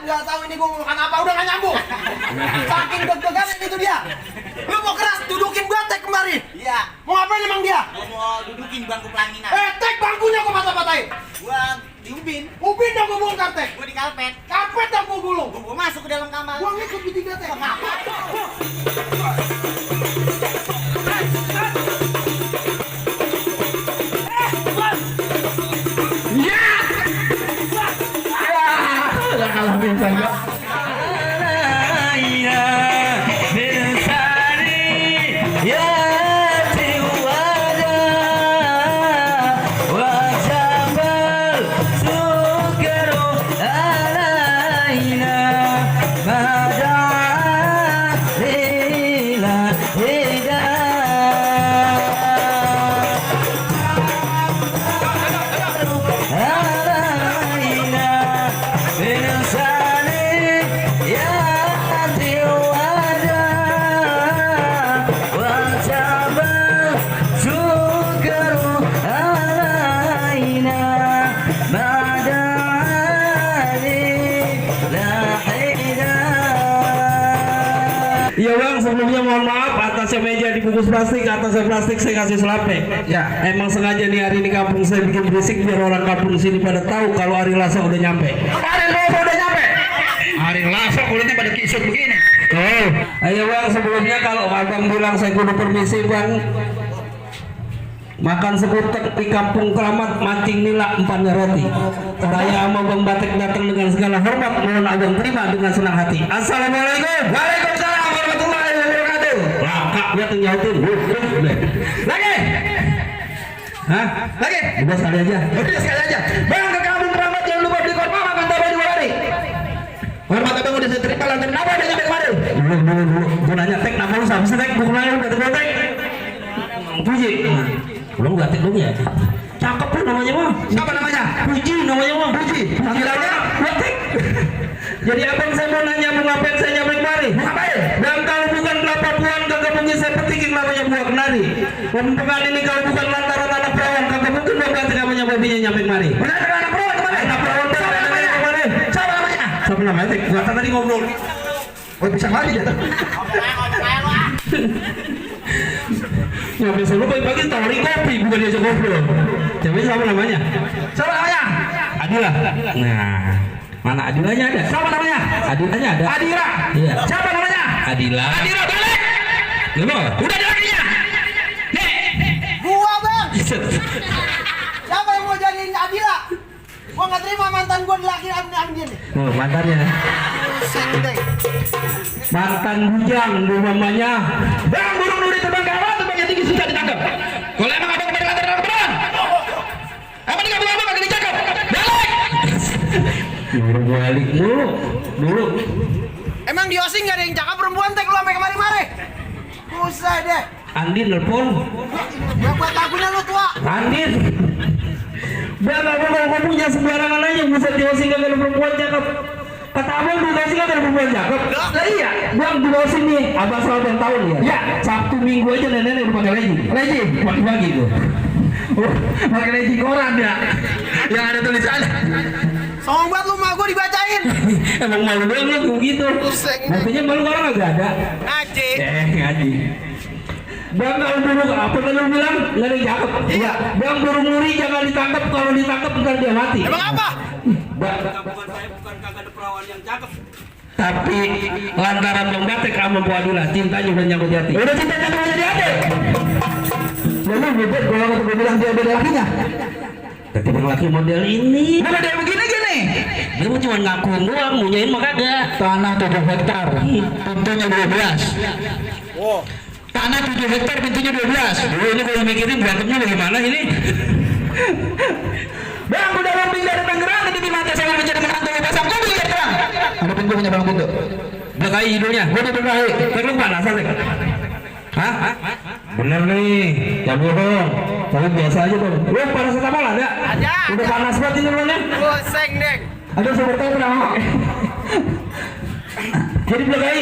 nggak tahu ini gua mau makan apa, udah nggak nyambung. Saking deg-degan itu dia. Lu mau keras dudukin gua tek kemari. Iya. Mau ngapain emang dia? Gua mau dudukin bangku pelaminan. Tek bangkunya gua patah-patahin. Gua di ubin. Ubin dong gua bongkar tek. Gua di karpet. Karpet dong gua gulung. Gua masuk ke dalam kamar. Gua ngikut bertiga tek. Kalah pingsan gak? Iya bang, sebelumnya mohon maaf atasnya meja dibungkus plastik, atasnya plastik saya kasih selape. Ya, emang sengaja nih hari ini kampung saya bikin berisik biar orang kampung sini pada tahu kalau Ari Lasso udah nyampe. Ari Lasso udah nyampe. Ari Lasso kulitnya pada kisut begini. Oh, ayo bang, sebelumnya kalau abang bilang saya kudu permisi bang. Makan sebutek di kampung Keramat mancing nila empatnya roti. Saya sama Bang Batik datang dengan segala hormat, mohon abang terima dengan senang hati. Assalamualaikum. Waalaikumsalam warahmatullahi wabarakatuh. Lakak dia tinggalin. Lagi. Hah? Lagi? Udah sekali aja. Udah sekali aja. Bang ke kampung Keramat jangan lupa beli korma makan tambah 2 hari. Hormat abang udah saya terima lantaran apa udah nyampe kemarin? Dulu. Gua nanya tek nama lu siapa sih tek? Bukan lain udah tergotek. Puji. Belum batik dong ya. Cakep tuh namanya mah. Siapa namanya? Puji namanya mah. Puji. Panggilannya batik. Jadi abang saya mau nanya mau ngapain saya nyampe kemari? Mau ngapain? Dan kalau bukan kelapa buah kagak mungkin saya petikin namanya buah kenari. Pembukaan ini kalau bukan lantaran anak perawan kagak mungkin Bang Batik namanya babinya nyampe kemari. Benar anak perawan kemana? Anak perawan siapa namanya? Siapa namanya? Siapa namanya? Gua tadi ngobrol. Oh bisa lagi ya. Nyampe solo pagi-pagi tawari kopi bukan diajak ngobrol. Siapa siapa namanya? Siapa namanya? Adila. Nah, mana Adilanya ada? Siapa namanya? Adilanya ada. Adila. Iya. Siapa namanya? Adila. Adila balik. Gimana? Udah ada lakinya. Nih. Gua bang. Siapa yang mau jadiin Adila? Gua nggak terima mantan gua dilakiin dia nih. Oh, mantannya. Mantan bujang dulu mamanya. Bang burung nuri terbang ke awan, terbangnya tinggi susah ditangkap. Kalau emang abang kembali lantaran orang terbang. Apa nih kamu abang agak dicakap? Balik. Balik dulu. Emang di Osing nggak ada yang cakap perempuan tek lu sampai kemari-mari? Usai deh. Andin nelpon. Buat lagunya lu tua. Andin. Bang abang kalau ngomongnya sembarangan aja, bisa di Osing gak ada perempuan cakep. Kata abang di Osing gak ada perempuan cakep. Lah iya, bang di Osing nih, abang selalu yang tahun ya. Ya, Sabtu Minggu aja nenek udah pakai leji. Leji, pagi-pagi tuh. Pakai leji koran ya. Yang ada tulisannya. Songong banget lu mah gua dibacain. Emang malu doang lu gitu. Buktinya malu orang agak ada. Ngaji. Ngaji. Bang kalau dulu apa kan lu bilang nggak ada yang cakep? Iya. Bang burung nuri jangan ditangkap, kalau ditangkap ntar dia mati. Emang apa? Bukan saya bukan kagak ada perawan yang cakep. Tapi lantaran Bang Batik sama Bu Adila cintanya udah nyangkut di hati. Udah cintanya udah jadi hati. Lalu bebek kalau gue bilang dia beda lakinya. Tapi bang laki model ini. Bukan dia begini gini. Dia mau cuma ngaku doang, mau nyain mah kagak. Tanah 7 hektar, pintunya 12. Wow. Tanah 7 hektar pintunya 12. Dulu ini kalau mikirin berantemnya bagaimana ini? Bang, udah ramping dari Tangerang, tadi di mata saya menjadi menantu pasang kubu ya bang. Ada pintu punya bang pintu. Belakai hidungnya, gue udah belakai. Terus panas aja. Hah? Bener nih, jangan bohong. Tapi biasa aja bang. Lu paracetamol ada? Ada. Udah panas banget ini rumahnya. Pusing deng. Ada sumber tahu kenapa? Jadi belakai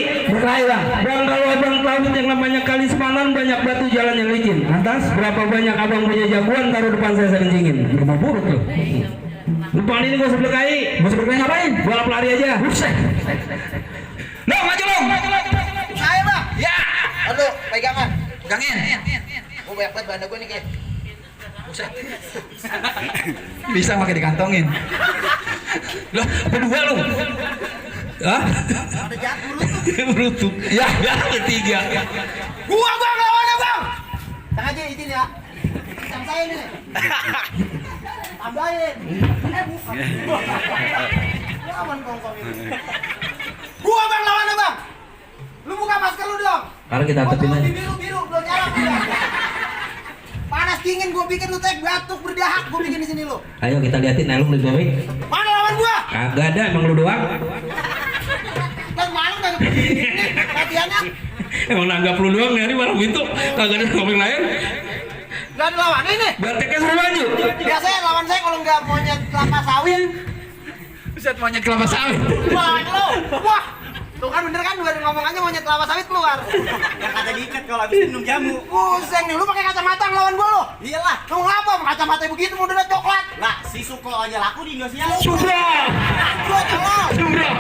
bang. Bang kalau abang tahu yang namanya kali Semanan banyak batu jalan yang licin. Atas berapa banyak abang punya jagoan taruh depan saya kencingin. Rumah buruk loh. Depan ini gua sebelkai. Mau sebelkai ngapain? Balap lari aja. Buset. Long, maju long. Saya bang. Ya. Aduh, pegangan. Pegangin. Gue banyak banget banda gue nih kayak. Buset. Bisa pakai dikantongin. Loh, berdua lu. Hah? Ada jatuh. Berutuh. Ya, ketiga. Gua bang lawannya bang. Tang aja izin ya. Tang saya ini nih. Tambahin. Bukan. Ya aman kongkong ini. Gua bang lawannya bang. Lu buka masker lu dong. Sekarang kita antepin aja. Biru belum nyala udah. Panas dingin gua bikin lu teh batuk berdahak gua bikin di sini lu. Ayo kita liatin Nelung di bawah. Mana lawan gua? Kagak ada, emang lu doang. Kan malu kan begini latihannya. Emang nanggap lu doang nih, malah gitu. Kagak ada ngomong lain. Gak ada lawan ini. Berteknya suruh maju. Biasanya lawan saya kalau nggak monyet kelapa sawit. Buset monyet kelapa sawit. Wah, lu. Wah. Tuh kan bener kan baru ngomong aja monyet kelapa sawit keluar. Yang kata diikat kalau habis minum jamu. Pusing nih, lu pakai kacamata ngelawan gua lu. Iyalah. Lu ngapa kacamata begitu model coklat? Lah, si Suko aja laku di Indonesia. Sudah. Gua celok. Sudah.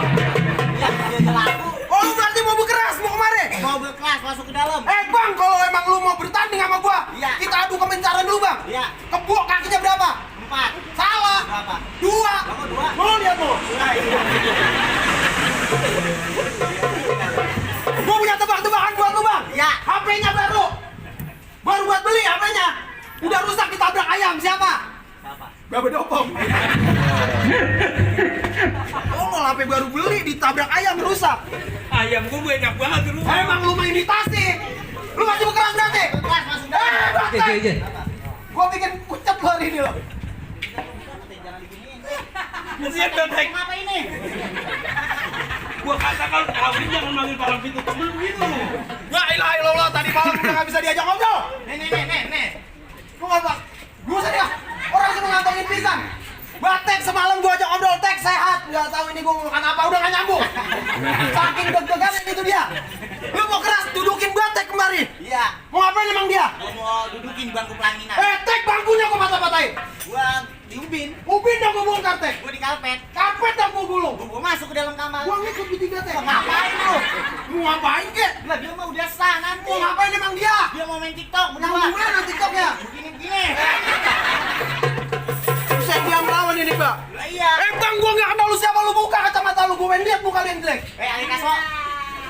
Ya, dia aja laku. Oh, lu berarti mau berkeras mau kemari? Mau berkelas masuk ke dalam. Bang, kalau emang lu mau bertanding sama gua, Iya. kita adu kemencaran dulu, Bang. Iya. Kebuk kakinya berapa? 4. Salah. Berapa? 2. Kamu 2. Lu lihat tuh. Nah, iya. Gua punya tebak-tebakan buat lu, Bang. Iya. HP-nya baru. Baru buat beli HP-nya. Udah rusak ditabrak ayam. Siapa? Siapa? Babe Dopong. Oh, kalau HP baru beli ditabrak ayam rusak. Ayam gua banyak banget dulu. Emang lu mau imitasi? Lu masih berkeras berarti? Berkelas masuk dalam. Banteng. Gua bikin pucat lu hari ini lo. Jangan diginiin. Siap Bertek. Kenapa ini? Gua katakan kau ini jangan manggil palang pintu temen gitu. La ilaha illallah, tadi malam udah gak bisa diajak ngobrol. Nih. Lu ngapa? Gua sedih. Orang sudah ngantongin pisang. Batek semalam gua ajak ngobrol, tek sehat. Gak tahu ini gua makan apa, udah gak nyambung. Saking deg-degan itu dia. Lu mau keras, dudukin Batek kemari. Iya. Mau ngapain emang dia? Mau dudukin bangku pelaminan. Tek bangkunya gua patah-patahin. Gua diubin. Ubin dah gua bongkar tek. Gua di karpet. Karpet dah gua gulung. Gua masuk ke dalam kamar. Gua ngikut bertiga tek. Ngapain lu? Mau ngapain kek? Lah dia mah udah sah nanti. Mau ngapain emang dia? Dia mau main TikTok Yang berdua. gimana TikToknya? Begini. Saya dia melawan ini, Pak. Lah iya. Bang, gua nggak kenal lu siapa, lu buka kacamata lu, gua main lihat muka lu yang jelek. Ari Kaso.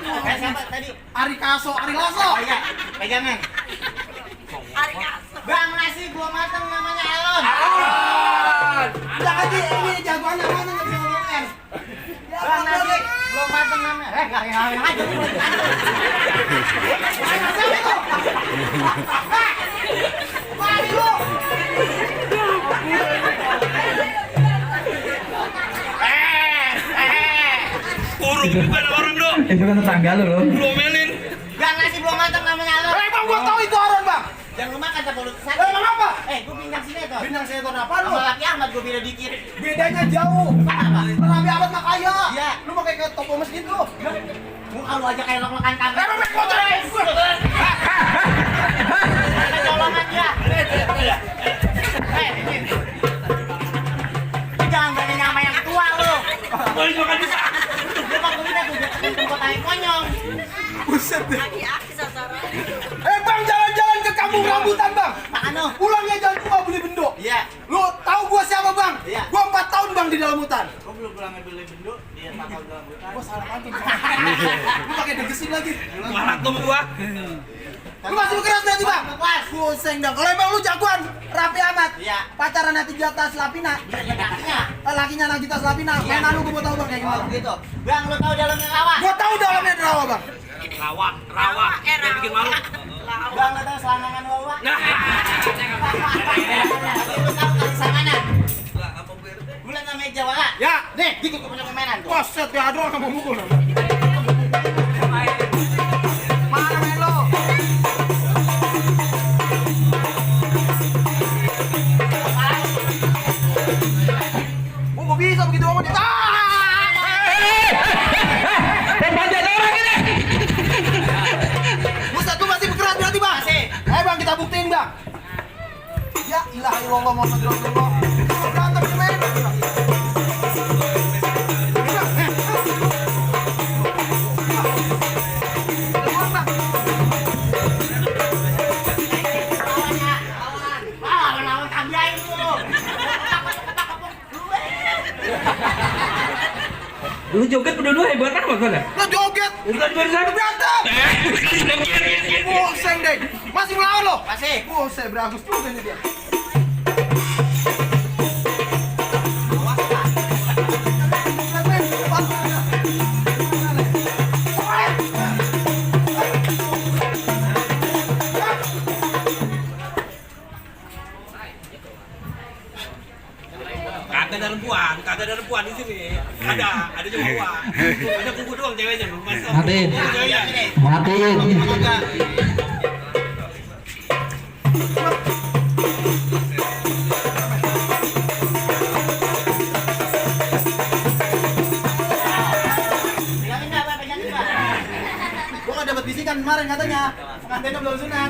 Siapa tadi? Ari Kaso, Ari Lasso. Oh iya, pegangan. Bang, nasi belum matang namanya Alon. Jangan ini jagoannya mana nggak bisa ngomongin. Bang, nasi belum matang namanya. Nggak aja. Siapa itu? Mari lu. Urung bukan orang dong. Itu kan tetangga lu loh. Lomelin. Bang, nasi belum matang namanya Alon. Bang, gua tahu itu Aron, Bang. Jangan lu makan tak mulut sakit. Emang apa? Gua bintang sinetron. Bintang sinetron apa lu? Sama Laki Ahmad gua beda dikit. Bedanya jauh. Raffi Ahmad mah kaya. Iya. Lu pakai ke toko masjid lu. Muka lu aja kayak lok-lokan kamera. Emang naik motor aja. Kecolongan dia. Lu jangan berani sama yang tua lu. Balik makan bisa. Dia mah kuliah tuh dia tekan tempat air konyong. Buset deh. Bang, jalan-jalan ke kampung rambutan, Bang. Anu. Pulangnya jangan lupa beli benduk. Iya. Lu tahu gua siapa, Bang? Iya. Gua 4 tahun, Bang, di dalam hutan. Gua belum pulang beli benduk, dia takal dalam hutan. Gua salah lagi. Lu pakai degesin lagi. Malah tuh gua. Lu masih keras berarti, Bang? Keras. Pusing dah. Kalau emang lu jagoan, Raffi Ahmad. Iya. Pacaran Nagita Slavina. Dia kakinya. Lakinya Nagita Slavina. Iya. Main anu gua mau tahu, Bang, kayak Oh, gimana. begitu. Bang, lu tahu dalamnya rawa? Gua tahu dalamnya rawa, Bang. Rawa. Dia bikin malu. Bang, lu tahu selangkangan wawa? Nah. Lu tahu kali mana? Bulan sama meja wala. Ya. Nih, gitu gua punya permainan tuh. Poset ya, aduh kamu mukul. Mana main lo? Oh, gak bisa begitu amat. Panjat orang ini. Buset, lu masih bergerak berarti, Bang? Masih. Bang, kita buktiin, Bang. Ya ilaha illallah Muhammad Rasulullah. Berantem di main. Lu joget berdua hebat amat kan? Lo joget. Bukan bersatu Berantem. Bosen deh. Masih melawan lo? Masih. Bosen beragus juga nih dia. kagak ada rempuan di sini. Ada cuma gua. Ada kuku doang ceweknya, Mas. Matiin. Ceweknya. Matiin. Pegangin nggak, Pak? Pegangin nggak? Gua nggak dapat bisikan kemarin katanya. Pengantinnya belum sunat.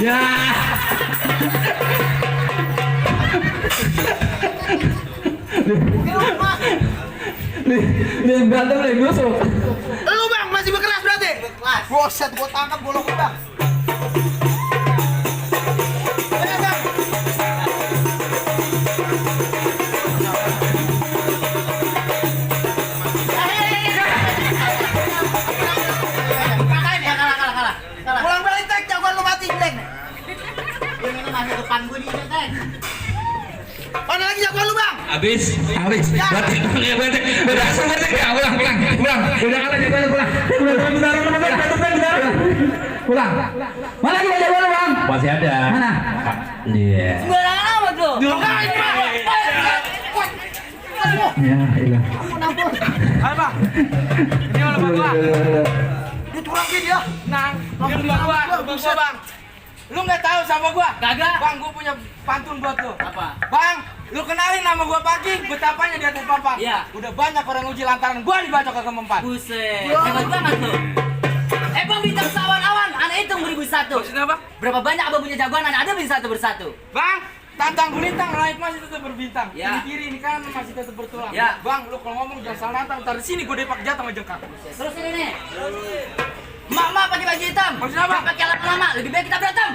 Ya. Nih berantem nih busuk. Lu bang masih berkeras berarti? Kelas. Boset gua tangkap golok lu bang. Ayo, bang. Kalah, kalah. Pulang balik tek jagoan lu mati jelek nih. Dia minum masuk depan gue di sini, Teng. Mana lagi jagoan lu bang? Habis. Berarti udah asal berarti pulang. Udah kalah jagoan pulang. Pulang. Mana lagi jagoan bang? Masih ada. Mana? Iya. Sembarangan amat lo. Enggak ini bang. Ya, ilah. Ayo bang, ini mau lomba gua. Dia curang dia. Nang, ini lomba gua bang. Lu nggak tahu sama gua? Kagak. Bang, gua punya pantun buat lu. Apa? Bang, lu kenalin nama gua Pagi, betapanya di atas papan. Iya. Udah banyak orang uji lantaran gua dibacok ke mempan. Buset, hebat banget lo. Bang bintang sawan-awan, anak hitung 1001. Maksudnya apa? Berapa banyak abang punya jagoan, anak ada bintang satu bersatu. Bang, tantang gulintang, langit masih tetap berbintang. Ya. Ini kiri, ini kanan masih tetap bertulang. Ya. Bang, lu kalau ngomong jangan salah nantang. Ntar di sini gua depak jatuh sama jengkak. Terus ini nih. Mak pakai baju hitam. Maksudnya apa? Jangan pakai lama-lama, lebih baik kita berantem.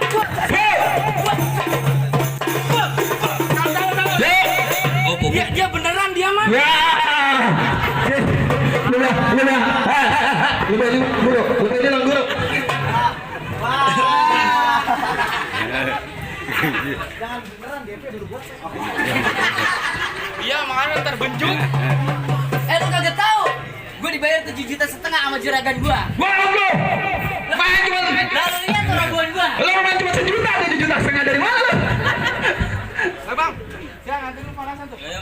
Dia beneran dia mah. Ya. Lu guru. Jangan beneran DP dulu gua. Iya, makanya ntar benjuk. Lu kagak tahu? Gue dibayar 7,5 juta sama juragan gua. Wah, lu. Main cuma. Lalu lihat tuh rombongan gua. Lu main cuma 1 juta, 7 juta setengah dari mana lu? Ayo bang, siang nanti lu panasan tuh. Ayo.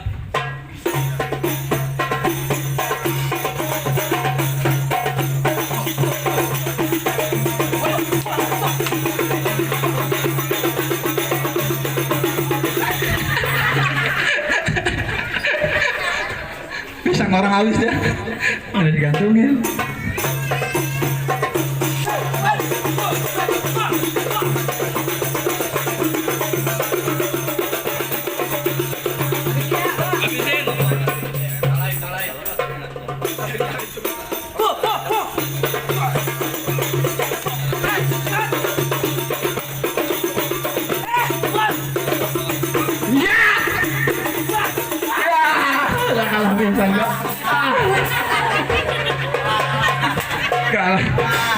Pisang orang habis ya. Udah digantungin. Udah kalah pisang gua.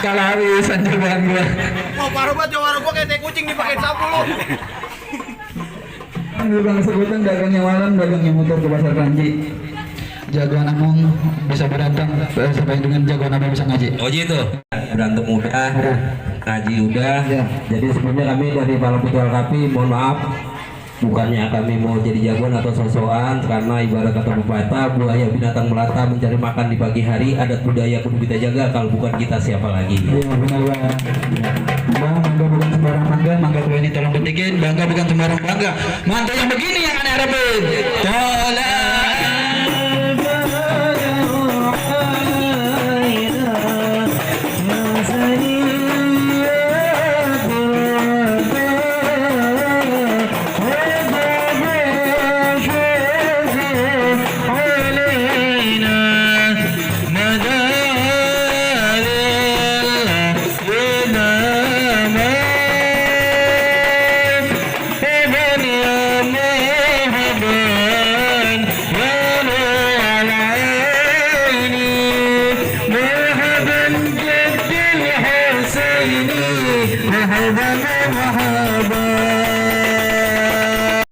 Kalah habisan jagoan gua. Wah parah banget jagoan gua kayak tai kucing dipakai sapu lu. Ini bang sebutan dagangnya malam, dagangnya motor ke pasar Kranji. Jagoan Among bisa berantem sampai dengan jagoan Among bisa ngaji. Oh gitu. Berantem udah, ngaji udah. Ya. Jadi sebelumnya kami dari Pala Putual Kapi mohon maaf. Bukannya kami mau jadi jagoan atau sosokan, karena ibarat kata pepatah, buaya binatang melata mencari makan di pagi hari, adat budaya kudu kita jaga, kalau bukan kita siapa lagi. Iya benar bang. Bang, mangga bukan sembarang mangga tua ini tolong petikin. Bangga bukan sembarang bangga. Mantu yang begini yang aneh harapin. Tolong.